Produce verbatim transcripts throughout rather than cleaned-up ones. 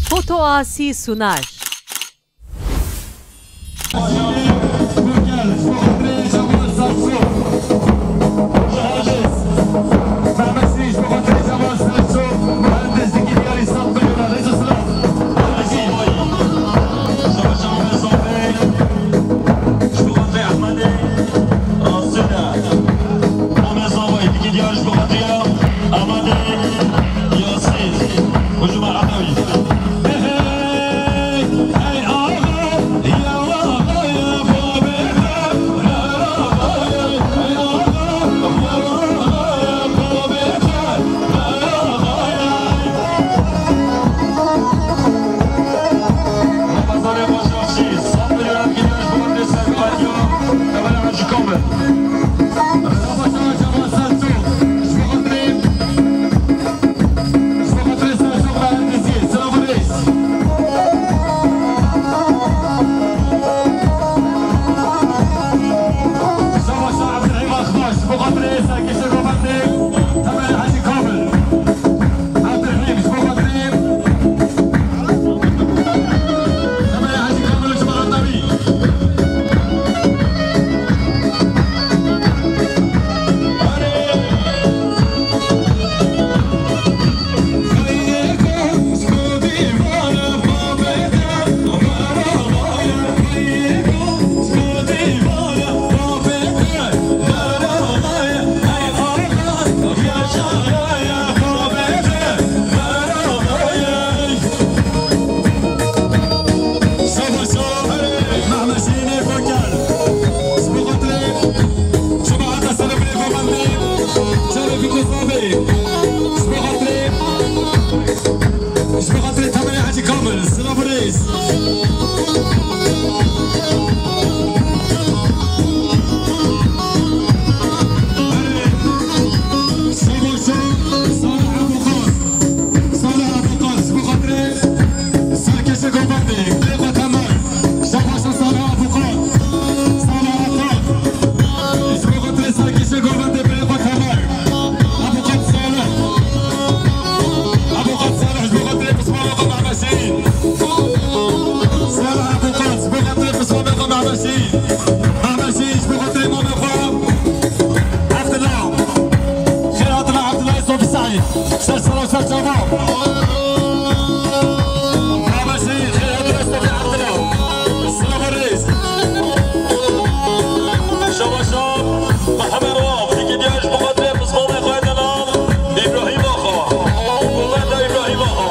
Foto Asi Sunar. Ji bo xatirê, ji bo xatirê Temenê Hecî Kamil, silav û rêz. Şabaşa Salih Abuqas, Salih Abuqas, ji bo xatirê serkêşê govendê, Bêxwe Temel. Şabaşa Salih Abuqas, Salih Abuqas. Ji bo xatirê serkêşê govendê Bêxwe Temel. Abuqat Salih. Abuqat Salih, ji bo xatirê pismama xwe Mehmet Şehîd. Salih Abuqat, ji bo xatirê pismama xwe Mehmet Şehîd. Mehmet Şehîd, ji bo xatirê mamê xwe Evdila. Xêr hatina Evdila Sofi Saîd. Ser sera û ser çava. Mehmet Şehîd, xêr hatina Sofi Evdila. Silav û rêz. Şabaşa Mihemed Rauf, dikî diya ji bo xatirê pismamê xwe delal, Îbrahîm Axa. Govenda Îbrahîm Axa.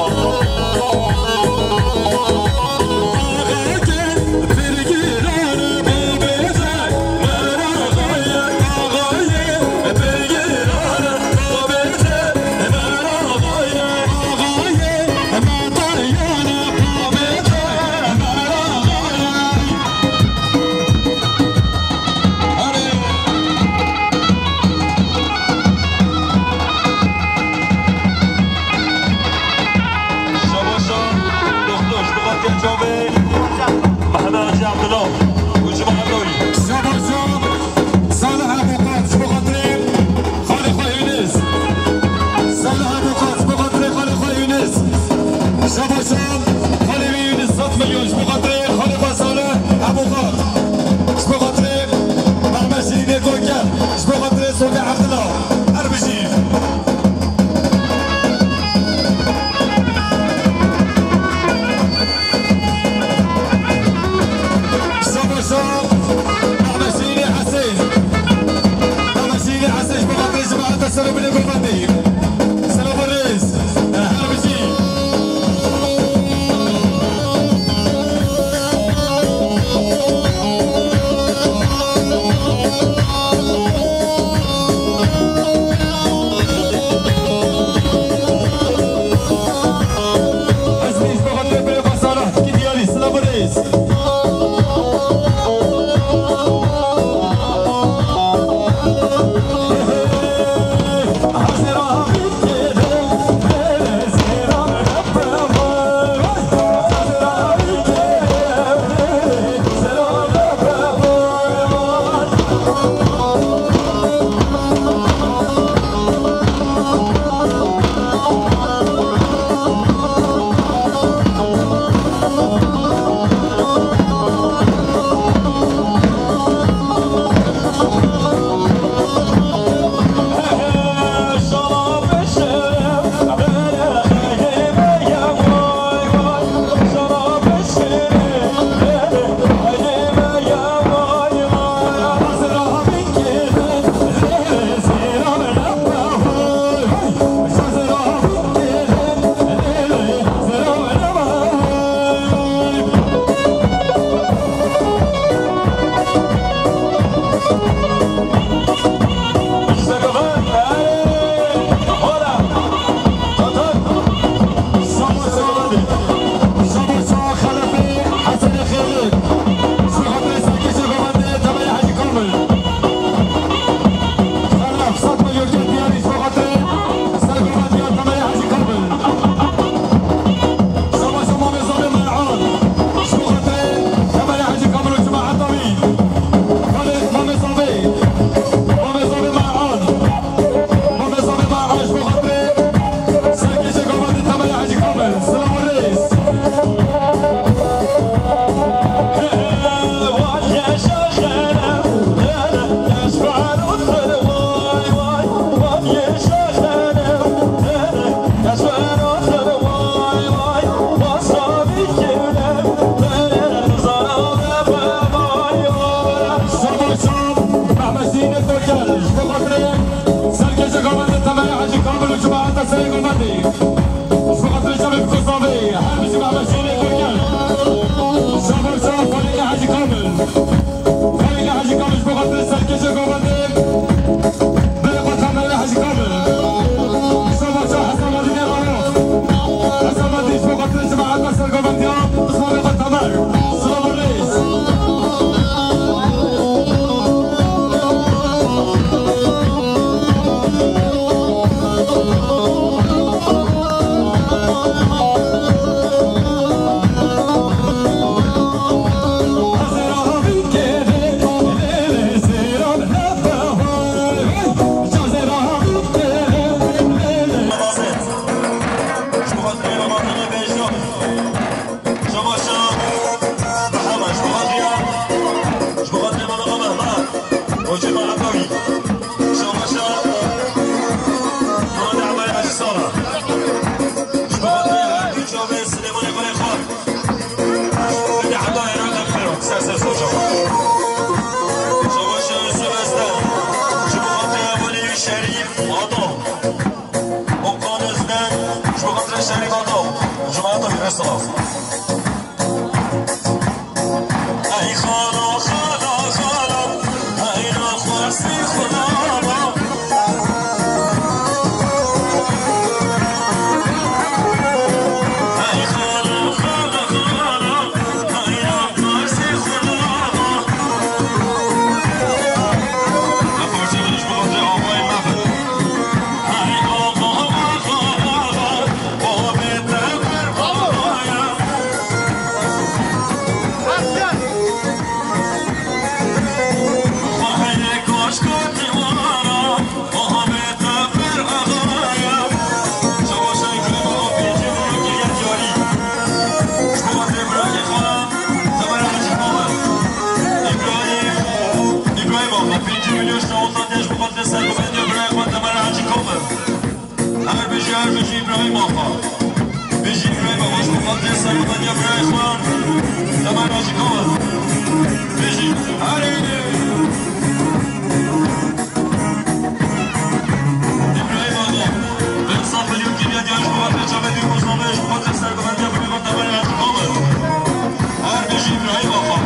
Şabaşa doktor, ji bo xatirê çavê Mehmet Hacî Evdila û cemaeta wî. Şabaşa Salih Abuqat, ji bo xatirê xalê xwe Yûnis. Salih Abuqat, ji bo xatirê xalê xwe Yûnis. Şabaşa xalê wî Yûnis, sed milyon, ji bo xatirê xalê xwe Salih Abuqat. Ji bo xatirê Mehmet Şehîdê Koker, ji bo xatirê Sofi Evdila. Her bijî. Şabaşa Mehmet, ji bo xatirê mala Mehmet, Hocê Mehmet Dawî. Şabaşa Murat Ehmed Hacı Sala. Ji bo xatirê her du çavê Silêmanê Kurê xwe. Hadi heta Iraqê xêr, ser ser soca. Şabaşa Yusuf Ezden. Ji bo xatirê Welî Şerîf Adam. Okan Özden, ji bo xatirê Şerîf Adam, ji bo xatirê Şerîf Adam. Ey xalo, xalo, xalo, ey naxwazî xuda ba. Ey xalo, xalo, xalo, ey naxwazî xuda ba. Ev parçe ji bo xatirê avayê me be. Her bijî, her bijî Îbrahîm Axa. Bijî Îbrahîm Axa, ji bo xatirê serhildanî ya birayê xwe. Temel Hacî Kamal. Bijî. Herê. Îbrahîm Axa. Pênc sed milyon kiriye diya ji bo xatirê çavê dî Rojnameyê, ji bo xatirê serhildanî ya birayê xwe Temel Hacî Kamal. Her bijî Îbrahîm Axa.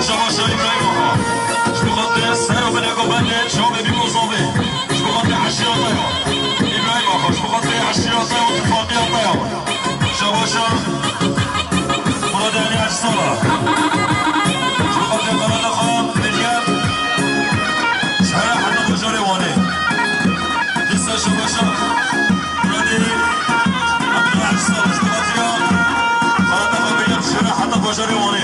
Şabaş Îbrahîm Axa. Ji bo xatirê ser û binê ku bendê çavê bî kozavê. Ji bo xatirê eşîreta ya. Îbrahîm Axa, ji bo xatirê eşîreta ya û tifaqiyeta ya. Şabaşa Murat Elî Eşsala. Ji bo xatirê qanata xwe Meryem. Ji here heta bajarê Wanê. Dîsa şabaşa Murat Elî Eşsala. Ji bo xatirê qanata xwe Meryem ji here heta bajarê Wanê.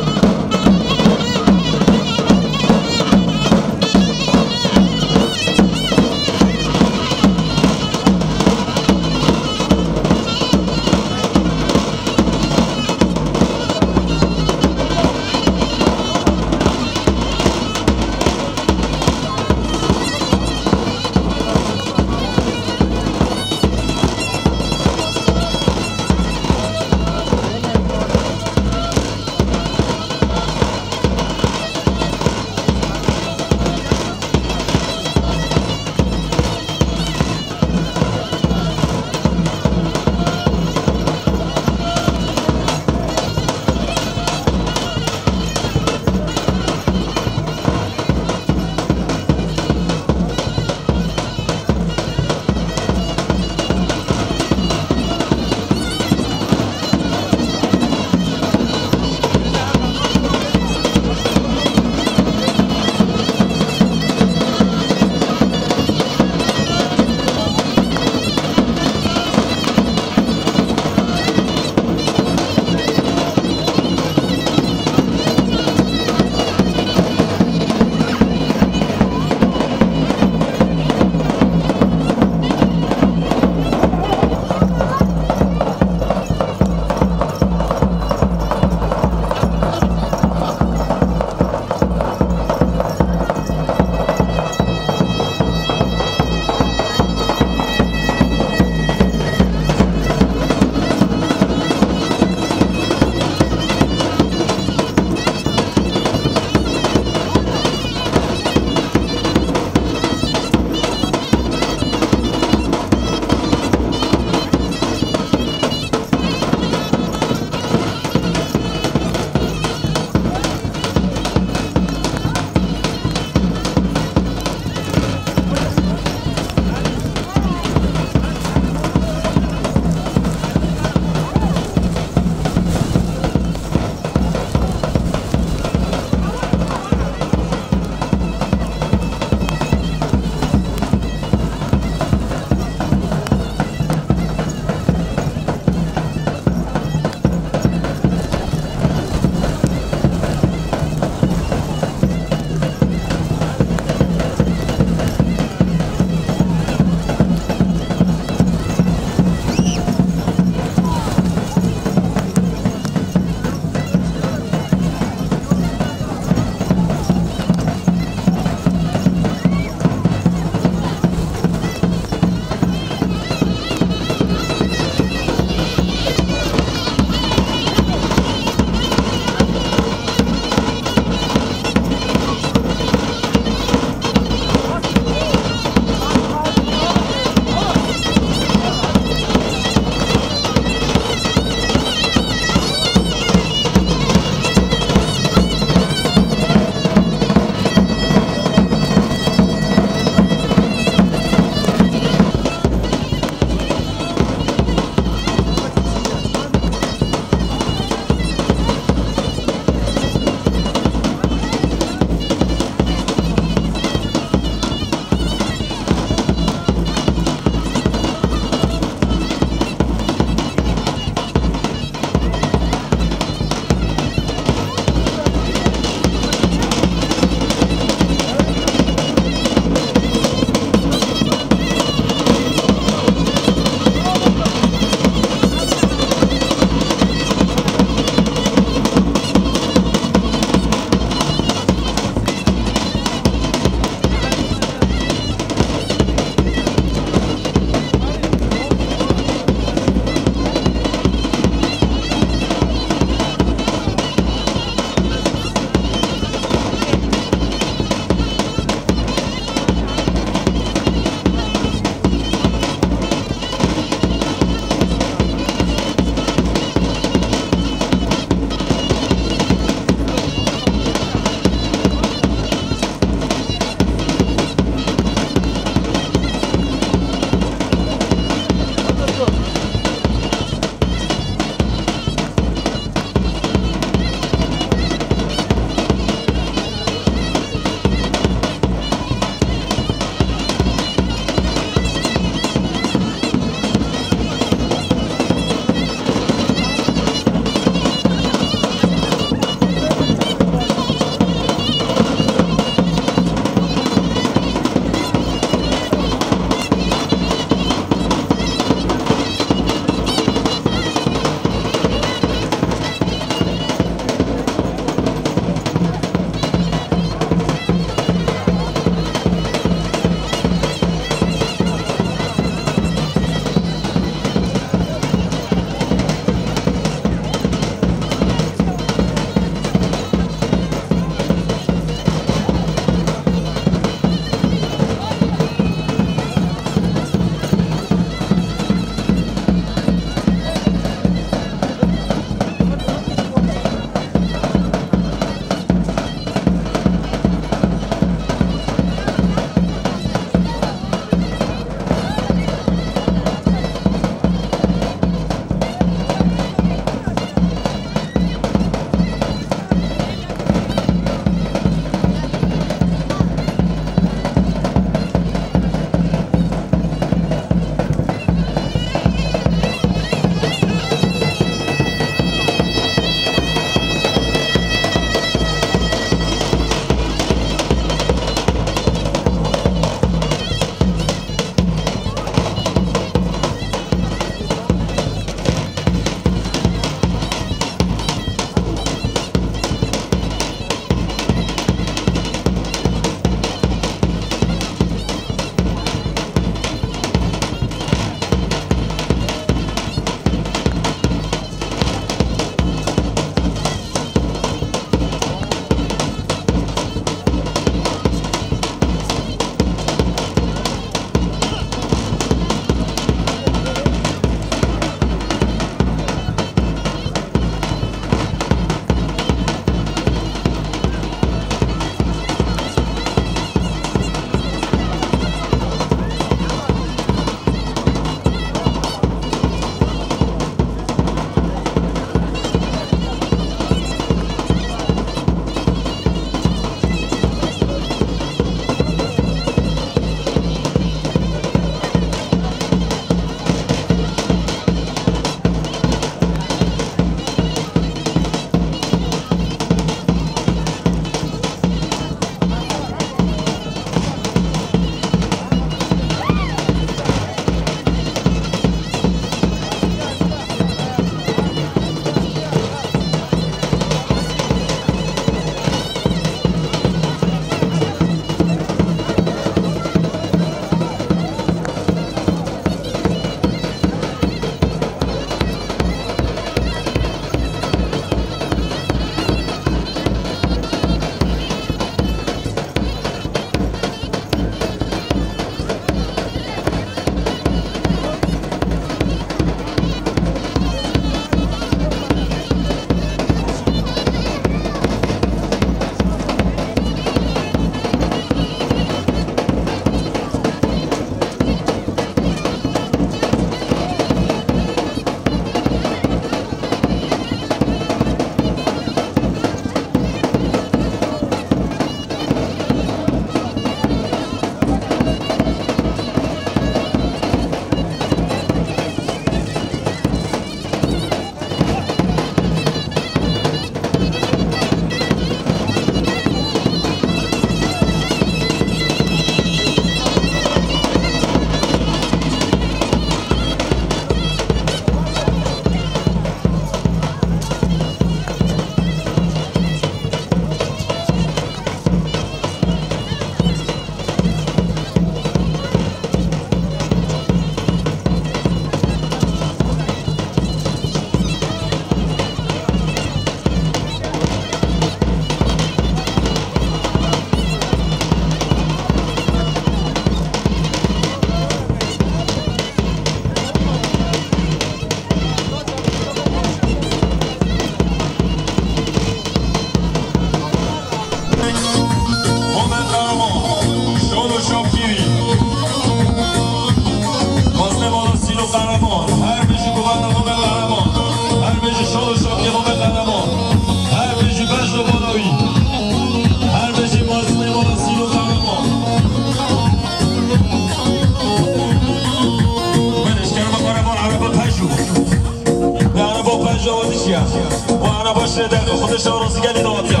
Wana baş e, de Xwedê şew razî gelî dawetiya.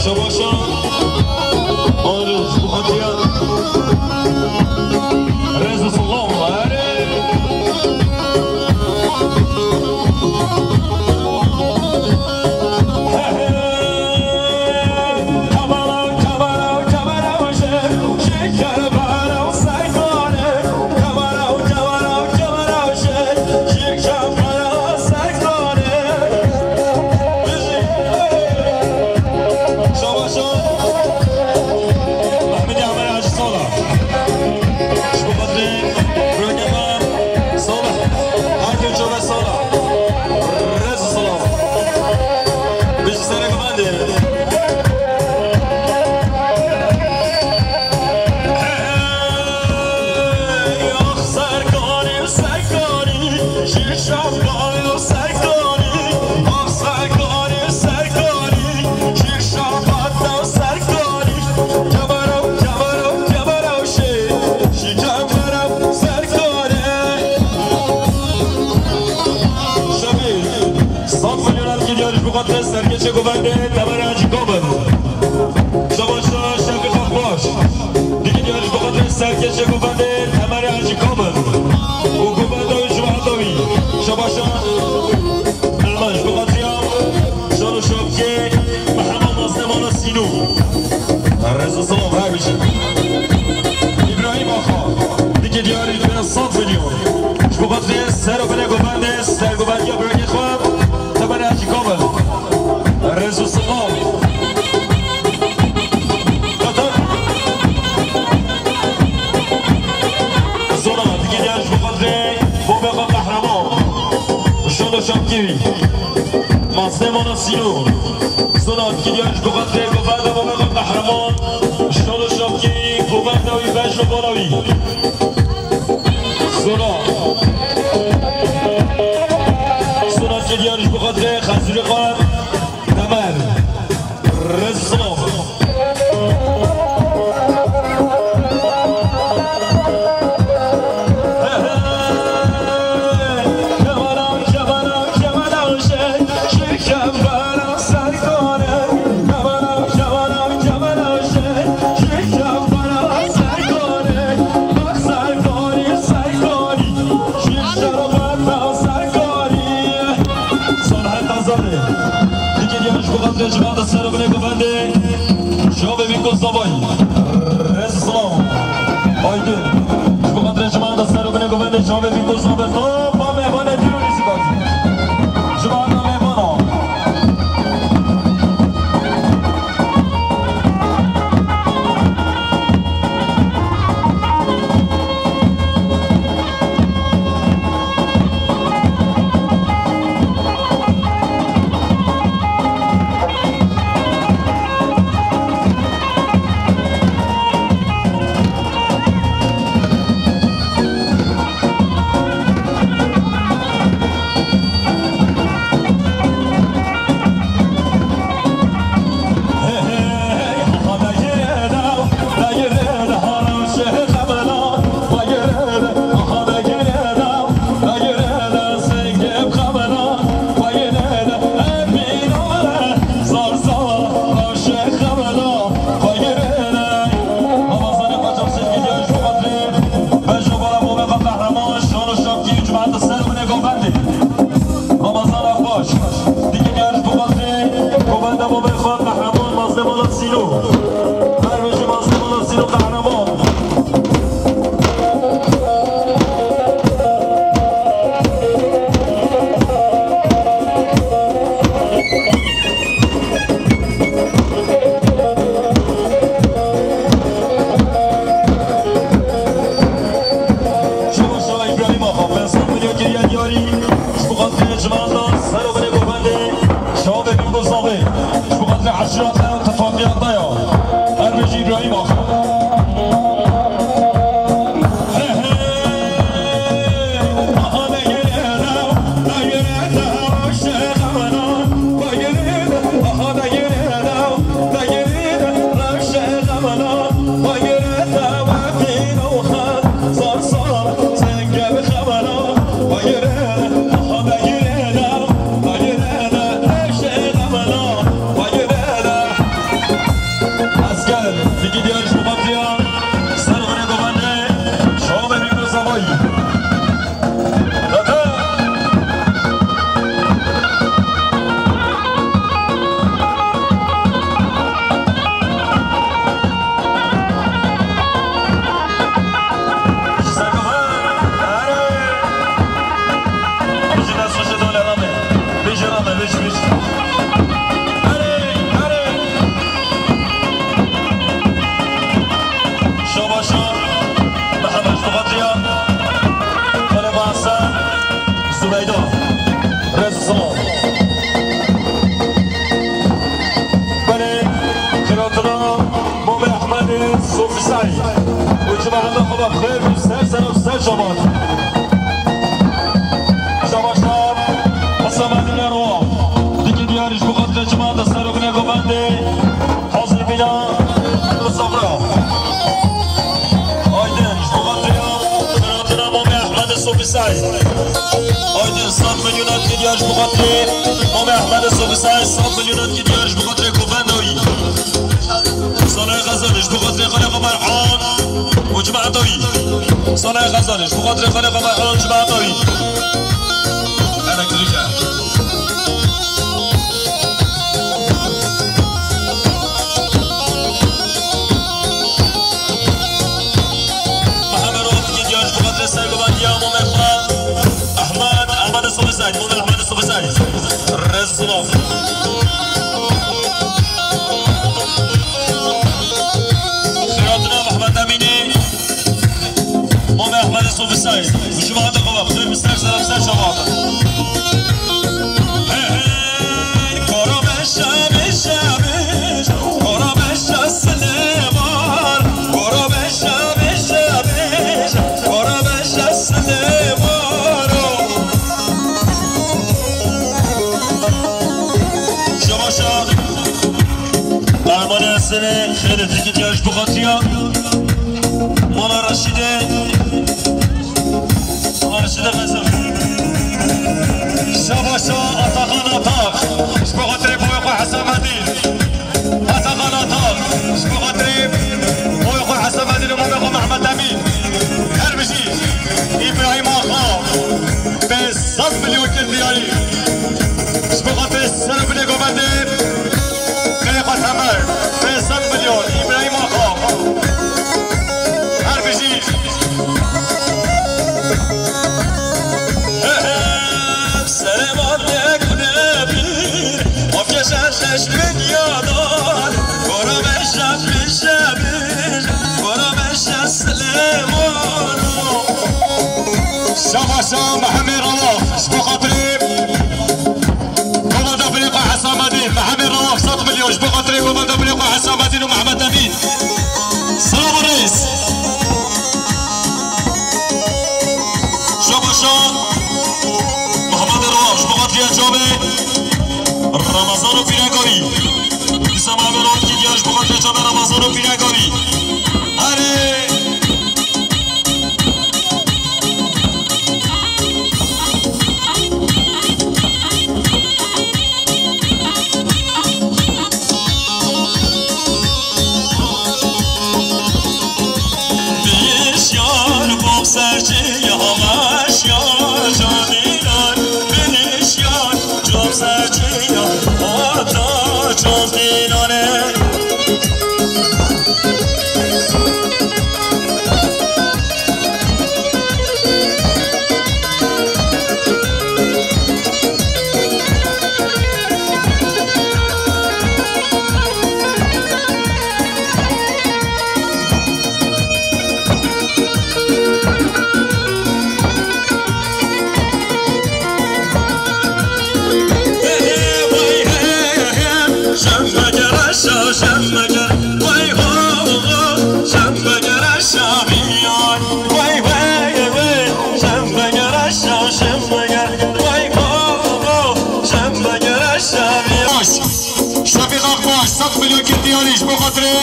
Şebaşa Arif, bu hatiya. Reza sallam, are. Şabaşo. Mehmedê Amer Hacî Sala. Ji bo xatirê birayê me Salih. Her tim çav e Sala. Rez û selam. Bijî sereke bendê. Hey, ax serkanî, serkanî, şîr şaxanî, serkanî, ax serkanî, serkanî, şîr şaxanî, serkanî, kebero, kebero, kebero, şî, şî kebero, serkanî. Şevî. Sed milyonan dîkî diyar ji bo xatirê serkeçê govendê Temer Hacî Komil. Şabaş, şevê xwe xweş. Dîkî diyar ji bo xatirê serkeçê govendê Temer Hacî Komil. Û govenda wî ji wahda wî. Şabaş, Temer ji bo xatiriya şan û şapkê Mihemed Mazlem Ana Sînû. Rez û selam her bijî. Îbrahîm Axa, dîkî diyarî bine sed milyon. Ji bo xatirê ser û binê govendê, sergovendiya birayê xwe, Temer Hacî Komil. Rez û selam. Tatar. Zona, dîkî diyar ji bo xatirê babê xwe Qehreman. Şan û şapkê wî. Mazlem Ana Sînû. Zona, dîkî diyar ji bo xatirê govenda babê xwe Qehreman. Şan û şapkê wî, govenda wî, bejn û bala wî. Zona. Zona, dîkî diyar ji bo xatirê xezûrê xwe Temer. Rez û selam. Salih Tazarê. Dîkî diyar ji bo xatirê civata ser û binê govendê. Çavê wî ku zavayî. Rez û selam. Aydin. Ji bo xatirê civata ser û binê govendê çavê wî ku zavê. Topa mêvanê dîrû nîzî bazî. Civata mêvana. Ramazana xweş. Dîkî diyar ji bo xatirê govenda babê xwe Qehreman Mazlem Ana Sînû. Her bijî Mazlem Ana Sînû Qehreman. Şeva şeva Îbrahîm Axa, pênc sed milyon kiriye diyarî, ji bo xatirê civata ser û binê govendê, çavê bîn ku zavê, ji bo xatirê eşîreta ya, tifaqiyeta ya. Her bijî Îbrahîm Axa. Hey, hey, aha me gere, Say. Û cemaeta xwe ve xêr û ser ser û ser şabat. Şabaşa Hesamedîn Erwa. Dikî diyar ji bo xatirê cemaeta serokine govendê. Hazir bîna sofra. Aydin, ji bo xatirê xiratina Mamê Ehmedê Sofî Say. Aydin, sed milyonan dikî diyar ji bo xatirê Mamê Ehmedê Sofî Say, sed milyonan dikî diyar ji bo xatirê govenda wî. Salay Xezal, ji bo xatirê Xalê Xemer An û cemaeta wî. Salay Xezal, ji bo xatirê Xalê Xemer An û cemaeta wî. Elektrîk e. Mihemed Rafik Diyar, ji bo xatirê sergovendiya Mamê xwe. Ehmed, Ehmed Sofî Say, Mamê Ehmed Sofî Say. Rez silav. Xiratina Mehmet Emînê, Mamê Ehmedê Sofî Say, û cemaeta xwe ve, xêr bi ser, ser bi ser şabat. Hey, hey, kara beşa, beşa, beşa, kara beşa Silêman, kara beşa, beşa, beşa, kara beşa Silêman. Şabaşa. Qehremanê Esenê, xêrê dikî diya ji bo xatiriya Mala Reşîdê. Mala Reşîdê Xezim. Şabaşa Atakan Atak, ji bo xatirê boyê xwe Hesamedîn. Atakan Atak, ji bo xatirê boyê xwe Hesamedîn û mamê xwe Mehmet Emîn. Her bijî. Îbrahîm Axa. Pênc sed milyon kir diyarî. Ji bo xatirê ser û binê govendê. Qirêxa Temer. Pênc sed milyon. Îbrahîm Axa. Her bijî. He, he, Serê van yek nebîr, of keşen leş binyadan, gora meşe pişe bir, gora meşe Silêmano. Şabaşa Mehemê Rawaf, ji bo xatirê govenda birê xwe Hesamedîn. Mehemê Rawaf, sed milyon, ji bo xatirê govenda birê xwe Hesamedîn û Mehmet Emîn. Silav û rêz. Şabaşa Mehemedê Rawaf, ji bo xatirê çavê Ramazan û pîreka wî. Dîsa Mehemedê Rawaf kî diya ji bo xatirê çavê Ramazan û pîreka wî. Herê! Binişyar bok serçeya meşya canînan, binişyar çok serçeya hatta çok dinane. Şefîq Akbaş, sed milyon kir diyarî ji bo xatirê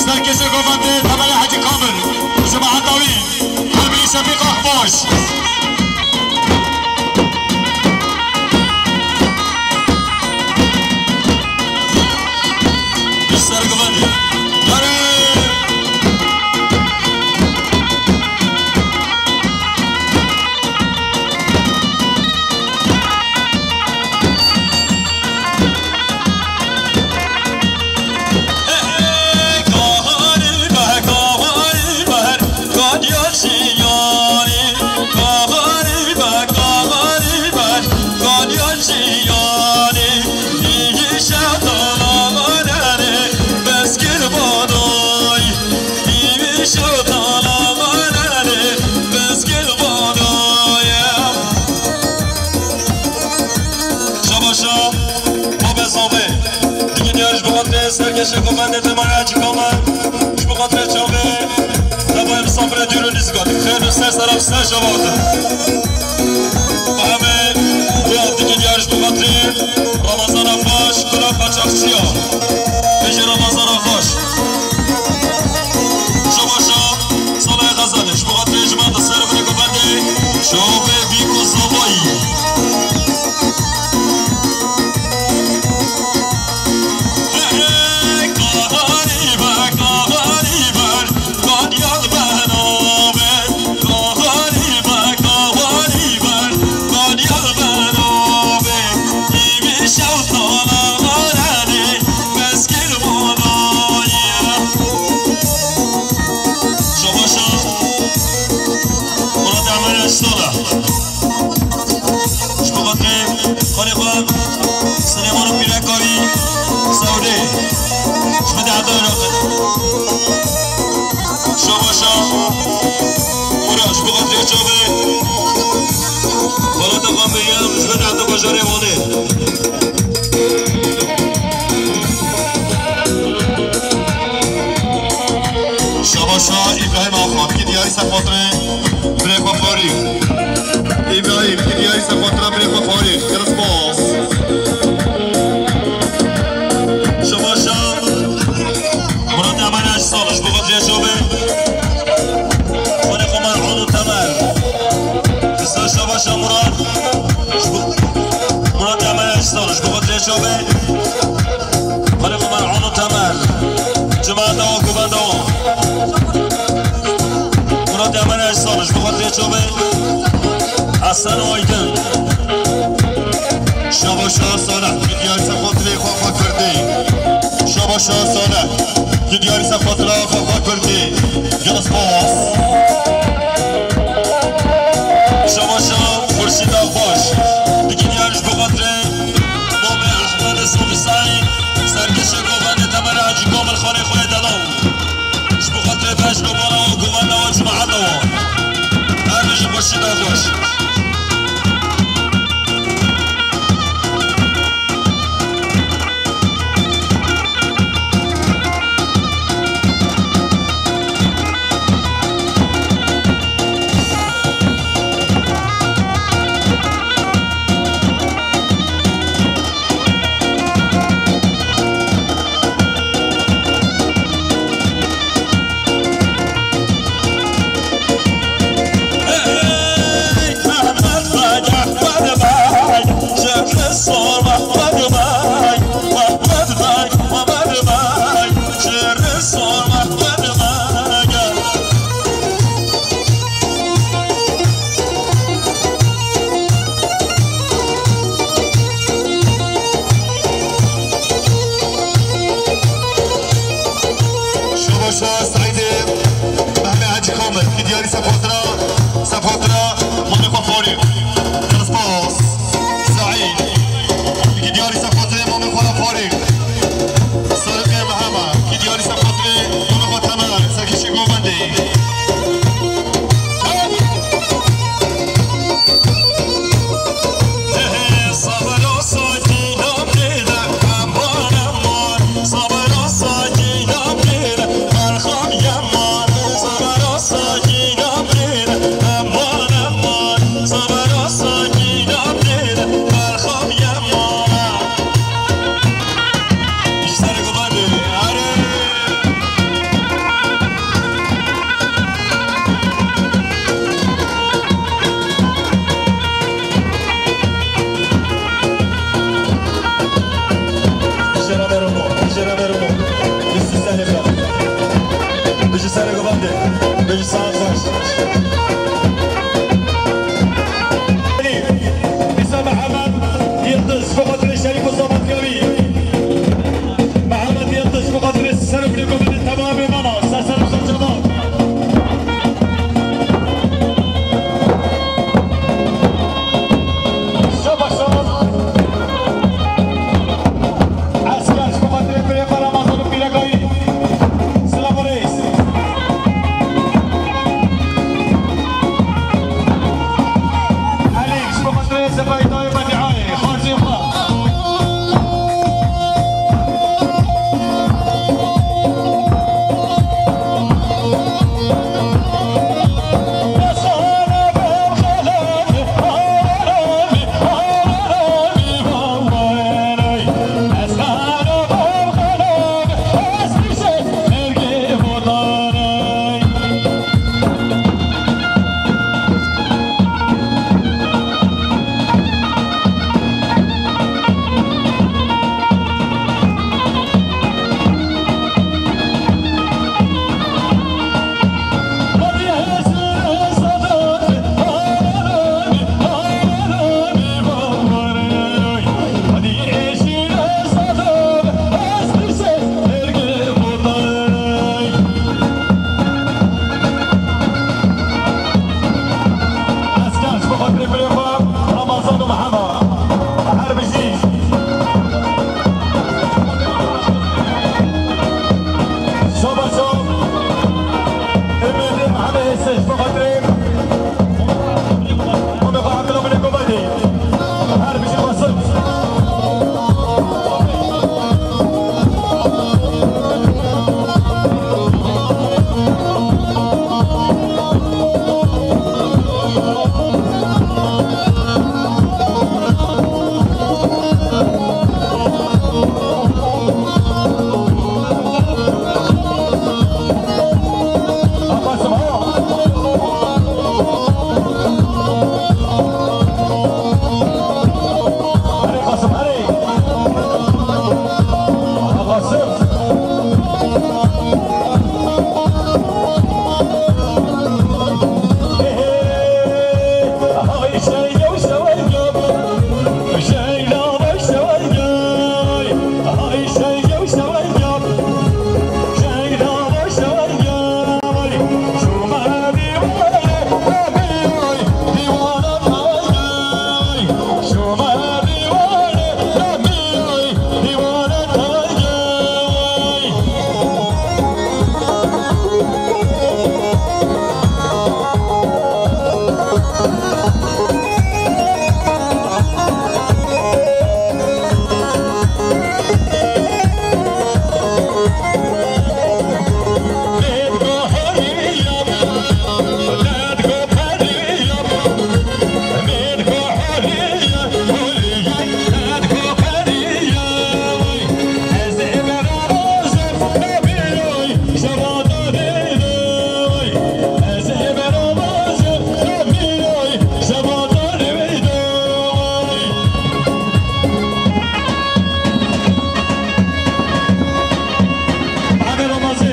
serkêşê govendê Temelê Hecî Kamil û cemaeta wî. Her bî Şefîq Akbaş. Ji ser govendê. Erê! Şabaşa, Babê Zavê. Dikî diya ji bo xatirê serkêşê govendê Temelê Hecî Kamil, ji bo xatirê çavê Ser şevat. Em ê bu haftekî diyar ji bo xatirê Ramazana xweş, gula qaçaxçiya. Bêje Ramazana xweş. Şebaşa, salaya xezanê, ji bo xatirê ji me de ser binê ku bendê, şovê bîk û zavayî. Şebaşa, Murat Emre Sola. Ji bo xatirê xalê xwe Silêman û pîreka wî Sewdê. Ji min de heta Iraqê. Şabaşa Murad, ji bo xatirê çavê Xalata Xan Meryem, ji min de heta bajarê Wanê. Şabaşa Îbrahîm Axa, ki diyarî ser xatirê birê xwe Farîk. Îbrahîm, ki diyarî ser xatira birê xwe Farîk. Gelek spas. Şabaşa Murat Emel Eşsal, ji bo xatirê çavê xalê xwe Mer'ûn û Temel. Kisa şabaşa Murat, ji bo Murat Emel Eşsal, ji bo xatirê çavê xalê xwe Mer'ûn û Temel. Cemaeta wan, guvenda wan. Murat Emel Eşsal, ji bo xatirê çavê Hesen Aydin. Şabaşa Salih, ki diyarî ser xatirê xwe xwe Kurdî. Şabaşa Salih, ki diyarî ser xatira xwe xwe Kurdî. Gelek spas. Şabaşa Xurşîd Akbaş, ki diyarî ji bo xatirê Mamê Ehmedê Sofîsayî, serkêşê govendê Temel Hacî Komil Xanê xwe yê delal. Ji bo xatirê bejna bala wan, govenda wan, cemaeta wan. Her bijî xweşî be xweş.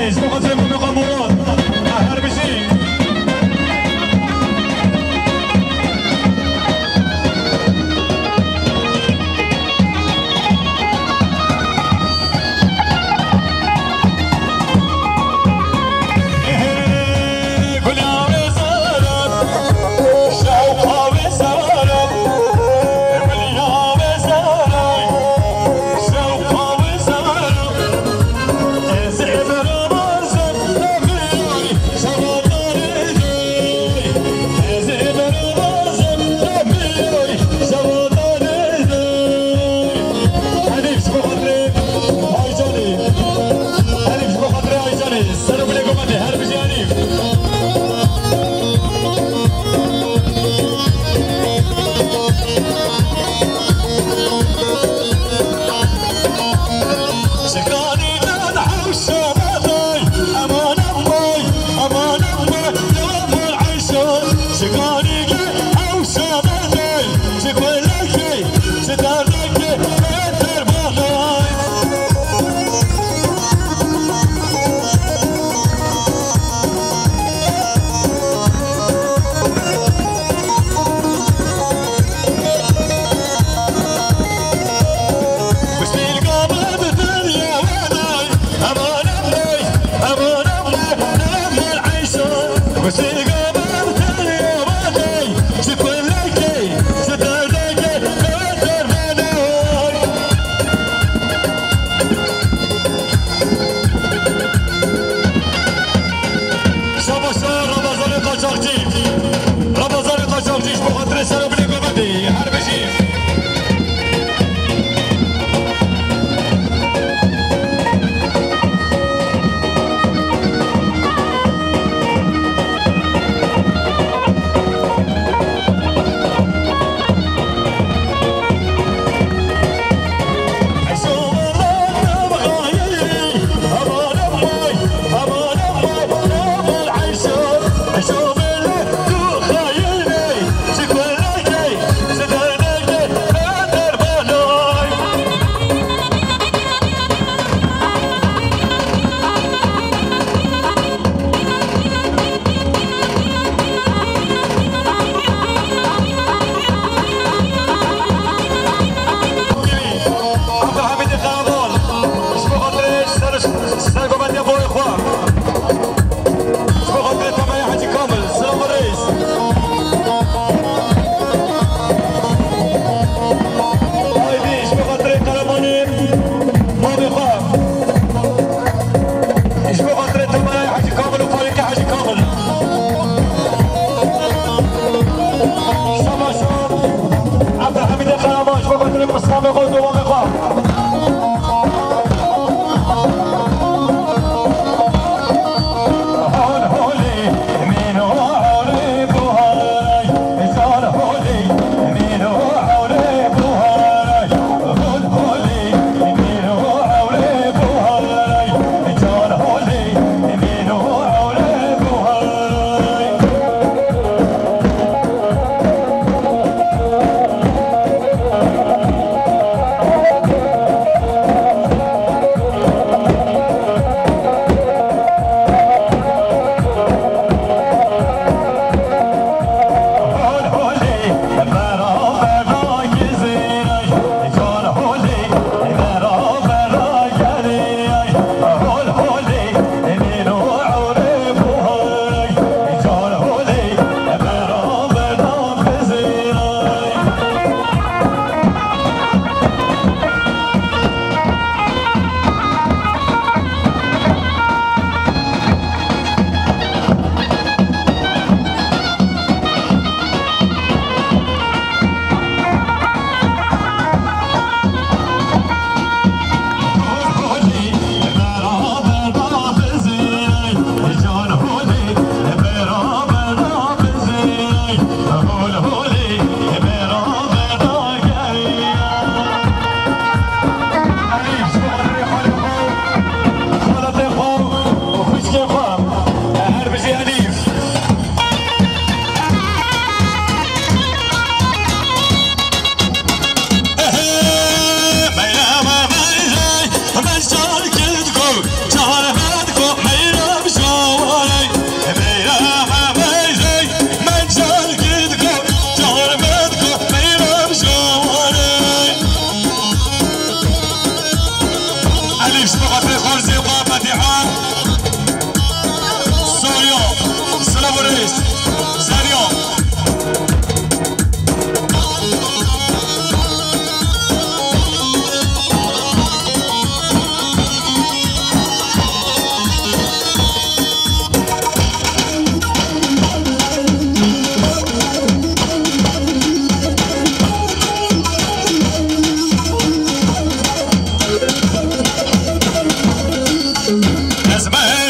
Ji bo xatirê Memeqa Murad, her bijî. Elîf, ji bo xatirê Aycanê. Elîf, ji bo xatirê Aycanê. Ser û bilê gometê, her bijî Elîf. Şikanî dan hewşa bedey, eman emmay, eman emmay, devam ol Ayşe. Şikanî ge hewşa bedey, ji kulekê, ji derdekê, beter bedey. Şabaş, Rabazanê qaçaxçî. Rabazanê qaçaxçî ji bo xatirê ser û bilê gometê. Her bijî. Abdulhamîdê Qereman, ji bo xatirê ser, sergovendiya boyê xwe. Ji bo xatirê Temaya Hecî Kamil, Silav Reis. Haydî, ji bo xatirê Qeremanê mavê xwe. Ji bo xatirê Temerayê Hecî Kamil û Farîkê Hecî Kamil. Şabaş. Ebdulhamîdê Qereman, ji bo xatirê pismamê xwe û dowamê xwe.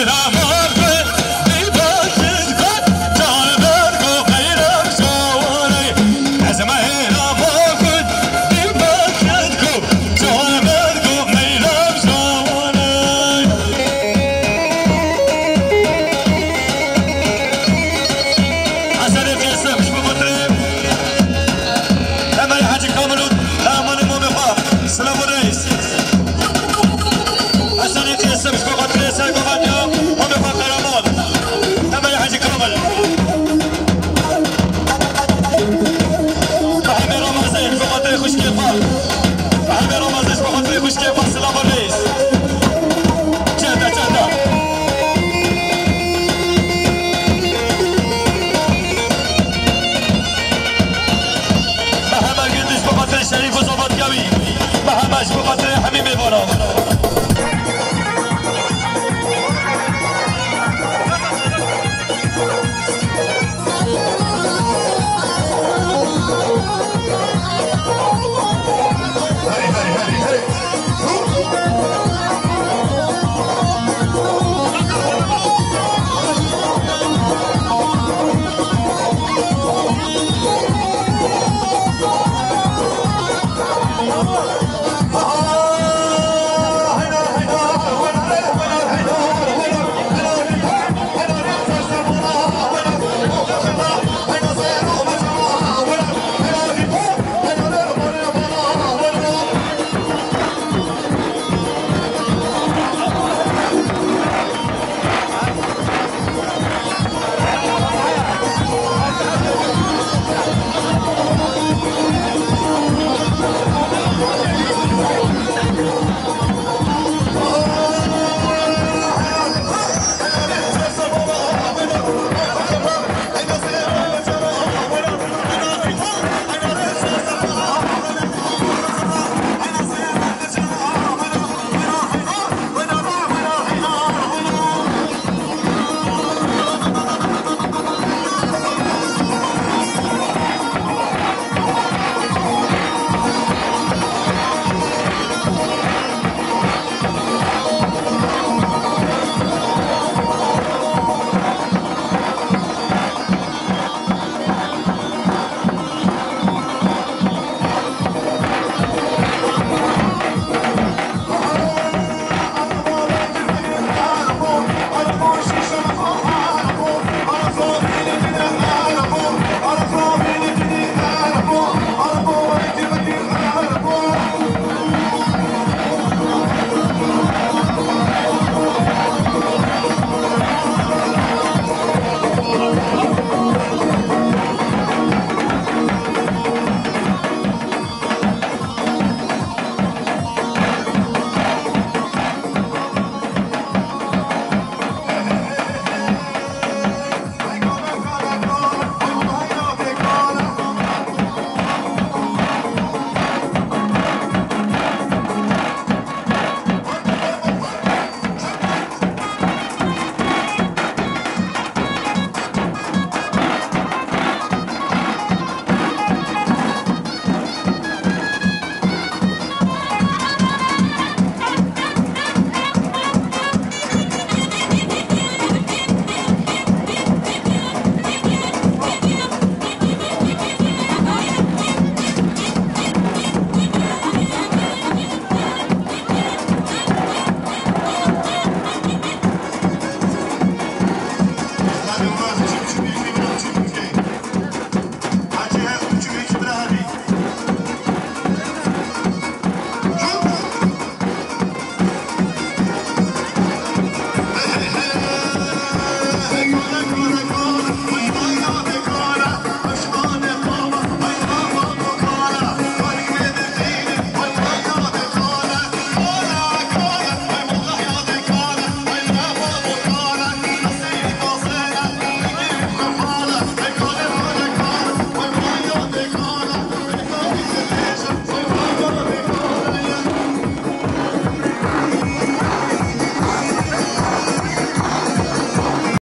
Selam.